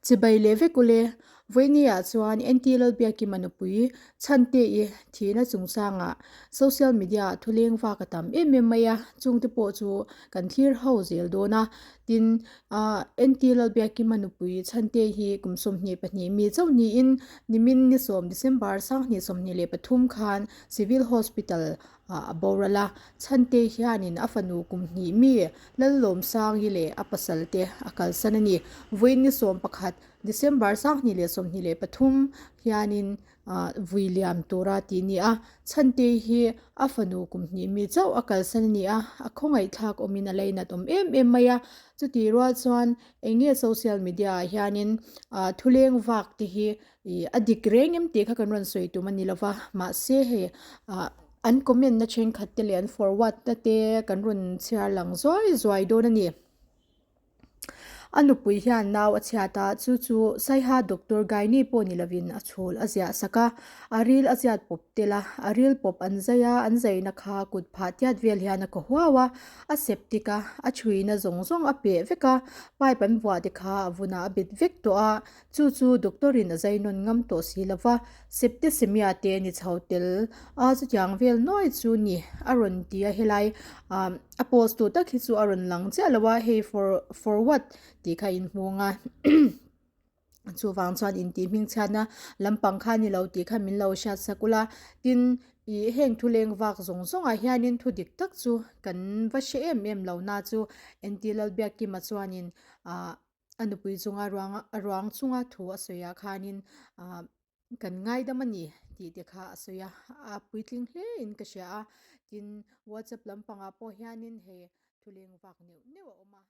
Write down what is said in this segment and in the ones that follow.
Chibai leh vek ule, Vawinia chuan NT Lalbiakima nupui Chhante-i thihna chungchangah social media-ah thuleng vak a tam em em mai a, chungte pawh chu kan thlir ho zel dawn a. Tin, NT Lalbiakima nupui Chhante hi kum 22 mi chauh niin nimin ni sawm December 2023 khan Civil Hospital ah a boral a, Chhante hianin a fanu kum hnih mi Lallawmsangi leh a pasal te a kalsan a ni. Vawiin ni sawm pakhat December 2023 hianin vui liam tura tih ni a, Chhante hi a fanu kum hnih mi chauh a kalsan a ni a, a khawngaihthlak awmin a lainat awm em em mai a, chutih rual chuan eng nge social media ah hianin thuleng vak te hi Ih a dik reng em tih kha kan rawn sawi tum a ni lova, mahse hei ah an comment na thenkhat te leh an forward na te kan rawn chhiar lang zuai zuai dawn a ni. A nupui hian nau a chhiat a, chu chu Saiha Doctor Gaini pawh ni lovin a chhul a ziah sak a, a ril a chiat pawp tel a, a ril pawp an zai a, an zaina kha kut phah tiat vel hian a kaw huau a, a septic a, a chhuina zawng zawng a peh vek a, pipe an vuah te kha a vunah a bet vek tawh a, Chu chu doctor in a zai nawn ngam tawh si lo va, septicemia te ni chho tel a chutiang vel nuai chu ni a rawn ti a helai ah a post tu tak hi chu a rawn lang chiah lo a hei for forward tih kha in hmung a chuvang chuan intih hmingchhiatna lampang kha a ni lo tih kha min lo hriat sak ula tin ih heng thu leng vak zawng zawngah hianin thu dik tak chu kan va hre em em lo na chu entir Lalbiakkima chuanin ah. A nupui chunga ruang a ruang chunga thu a sawi ah khanin ah kan ngaidam a ni tih te kha a sawi a a puitling hle in ka hria a tin whatsapp lampangah pawh hianin hei thuleng vak neuh neuh a awm a.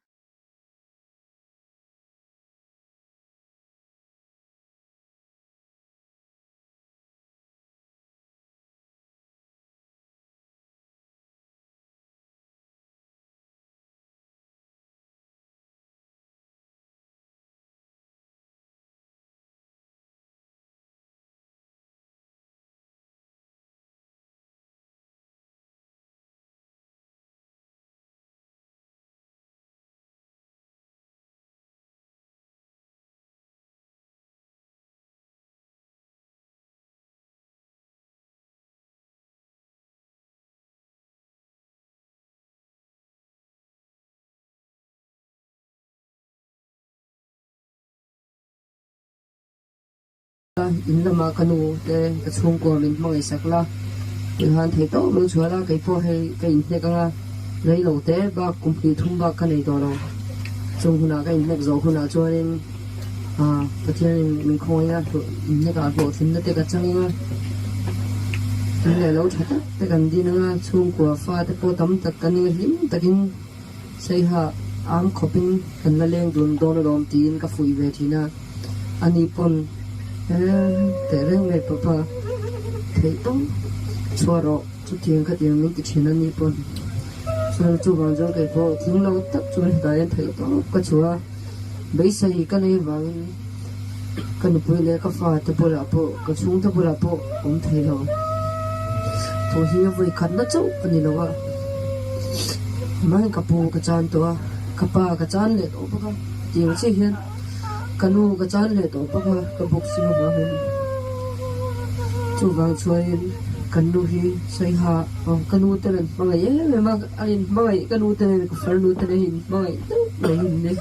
In lamah ka nu te ka chhungkua min hmangaihsak la, tihian thei tawp lo chhuah la, kei pawh hei ka inhnek anga rei lo te bak kum hnih thum bak ka nei tawh lo. Chung hunah ka inhnek zawh hunah chuanin ah Pathianin min khawngaih a, inhnekah hlawhtlinna te ka chang anga in leh lo tha tak te kan din anga chhungkua fa te pawh tam tak kan eng hlim takin Saiha am khawpin kan la leng dun dawn alawm tiin ka fuih ve thin a, ani pawn eh teh reng mai papa theih tawp chhuah rawh chutiang khatiang min ti thin ani pawn chuan chuvang chuan kei pawh tling lo tak chuan hetah hian theih tawp ka chhuah a, beisei ka nei vangin ka nupui leh ka fa te bulah pawh ka chhungte bulah pawh awm thei lo. Thaw hi a vawi khatna chauh a ni lo a, mahni ka pu ka chan tawh a, ka pa ka chan leh tawh bawk a, tiang chiah hian ka nu ka chan leh tawh bawk a, ka boxing avangin chuvang chuanin kan nu hi Saiha aw ka nu te nen hmangaih em em a, a inhmangaih ka nu te nen ka farnu te nen inhmangaih deuh mai a ni.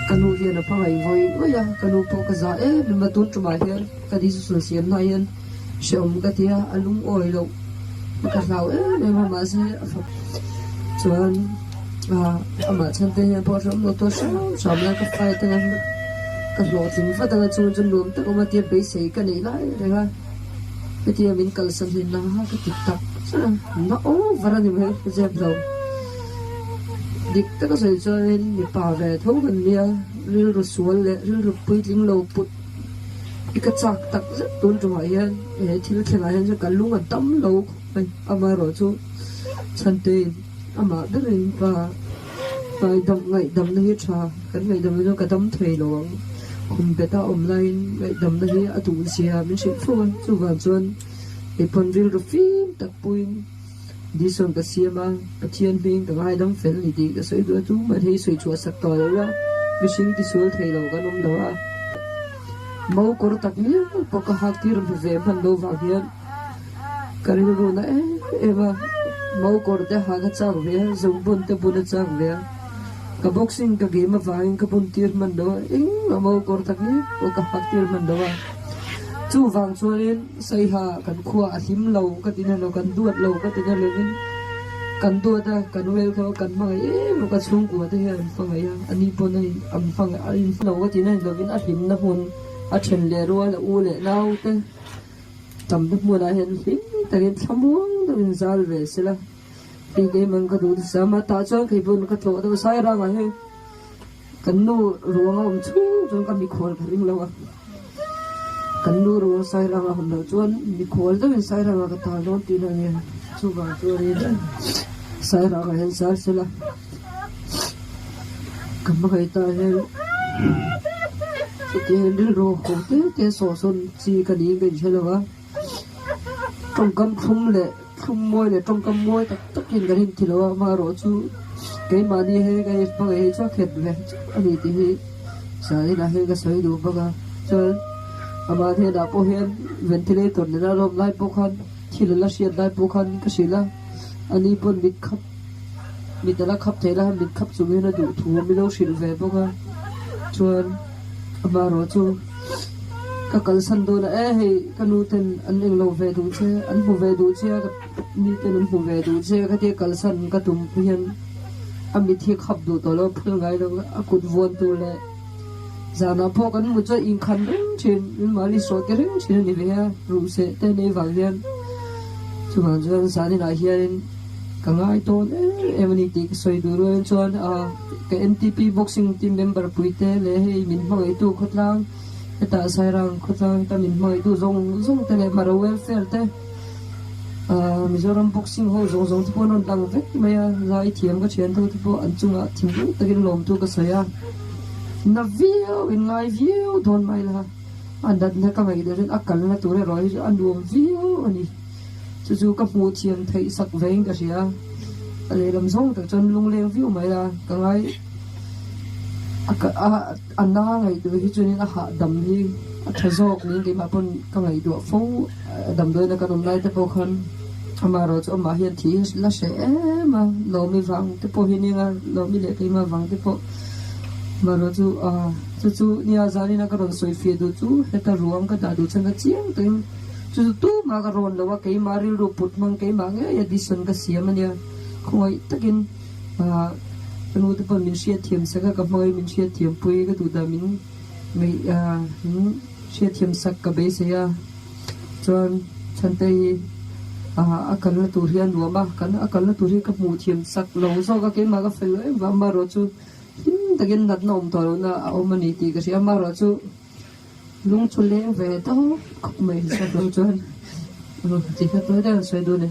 Ka nu hian a hmangaih vawi vawi a, ka nu pawh ka zah em em a, tun tumah hian ka decision siamna hian hrehawm ka ti a, a lungawi loh ka hlau em em a, mahse a fak chuan ah amah chhan te hian pawh hrehawm lo tawh hram hram la ka fight anga ka hlawhtling vat anga chung chu nuam tak awm a tia beisei ka neih lai reng a, hetia min kalsan hi na ka ti tak zet a, na over a ni mai zep lo. Dik taka sawi chuanin mipa ve tho kan nia, rilru sual leh rilru puitling lo put hi ka chak tak zet tun tumah hian he thil thlengah hian chuan ka lung a dam lo khawp mai. Amaherawh chu Chhantein amah berin pa ngaidam ngaihdamna hi tha kan ngaihdamna chu ka dam thei lo ang khum beta awm laiin ngaihdamna hi a duh zia min hrilh fo a, chuvang chuan keipawn rilru fim tak puiin. Dison ka siam a, Pathian hming ka ngaidam fel ni tih ka sawi duh a, chu mahni sawi chhuah sak tawh lo la. Mihring tisual thei lo kan awm lo a, mo kawr tak ngial pawh ka hak tir ve hman lo vang hian ka rilru na em em a, mo kawr te hak a chak ve a, zungbun te bun a chak ve a, ka boxing ka game avangin ka bun tir hman lo a, engmah mo kawr tak ngial pawh ka hak tir hman lo a, chuvang chuanin Saiha kan khua a hlim lo ka ti na lo, kan duat lo ka ti na lovin kan duat a, kan welcome a, kan hmangaih em a, ka chhungkua te hian an hmangaih a, ani pawn a an hmangaih a in lo ka ti na lovin a hlimna hmun a then leh rual a u leh nau te tamna hmunah hian hlim takin thlamuang deuhin zal ve sela tih keimah ka duh thusam a, tah chuan kei pawn ka tlawh deuh Sairangah hian. Kan nu ruang a awm chhung chuan ka mikhual ka ring lo a, kan nu ruang Sairang a awm loh chuan mikhual deuhin Sairang ah ka tal dawn tihna a nia, chuvang chuanin Sairang ah hian zar sela ka hmangaih ta hian chuti hian rilru ho te te sawhsawn chi ka niin ka inhre lo a, tawngkam thlum leh. Thlum mawi leh tawngkam mawi tak takin kan inti lo a, amaherawhchu keimahni he ka hmangaih hi chu a khet ve chauh a ni tih hi Zaninah hian ka sawi duh bawk a. Chuan amah hnenah pawh hian ventilator nena lawm lai pawh khan thil a la hriat lai pawh khan ka hrilh a, ani pawn mit khap mit a la khap thei la, mit khap chung hian a duh thu min lo hrilh ve bawk a, chuan amaherawhchu. Ka kalsan dawn a, e hei ka nu ten an englo ve duh che, an hmu ve duh che a, ka ni ten an hmu ve duh che a ka tia kalsan ka tum hian a mit hi khap duh tawh lo, a phal ngai lo, a kut vuan tur leh zanah pawh kan hmu chuan inkhan reng thin, min mahni sawh te reng thin a ni ve a, ruhseh te nei vang hian chuvang chuan zaninah hianin ka ngai tawn em em a ni tih ka sawi duh rualin chuan a. Ka NTP Boxing team member puite leh hei min hmangaihtu khawtlang hetah Sairang khawtlang heta min hmangaihtu zawng zawng te leh Mara Welfare te ahh Mizoram Boxing ho zawng zawng te pawh an rawn lang vek mai a, zai thiam ka thian tho te pawh an chungah thinlung takin lawmtu ka sawi a, na viau in ngai viau dawn mai la a natna ka ngaih deuh chuan a kalna tur erawh hi chu a nuam viau a ni. Chu chu ka hmuh thiam theih sak vein ka hria. A lehlam zawng tak chuan lungleng viau mai la, ka ngai a a a na ngaihtuah hi chuanin a hahdam hi a tha zawk niin keimah pawn ka ngaihtuah fo. Damdawiina kan awm lai te pawh khan amaherawh chu amah hian thih hi la hreh em a, Lawmi vang te pawh hi nia Lawmi leh keimah vang te pawh amaherawh chu chu chu nia zanina ka rawn sawi fiah duh chu heta ruang ka dah duh chuan ka chiang takin Chu chu tumah ka rawn lo a, keimah rilru put hmang keimah ngei a decision ka siam a nia. Khawngaih takin ka nu te pawn min hriatthiam sak a, ka hmangaih min hriatthiam pui ka duh dah min ngaih min hriatthiam sak ka beisei a. Chuan Chhante hi a kalna tur hi a nuam a, kan a kalna tur hi ka hmuh thiam sak lo zawk a, keimah ka fel em vang amaherawhchu hlim takin natna awm tawh lohna a awm a ni tih ka hria amaherawhchu. Lung chu leng ve tawp khawp mai hriat loh chuan ti kha tawi deuh an sawi dun e.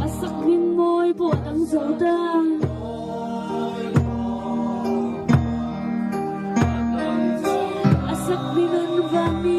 A sak hming mawi pawh a dang zo ta. A sak hming an van mi.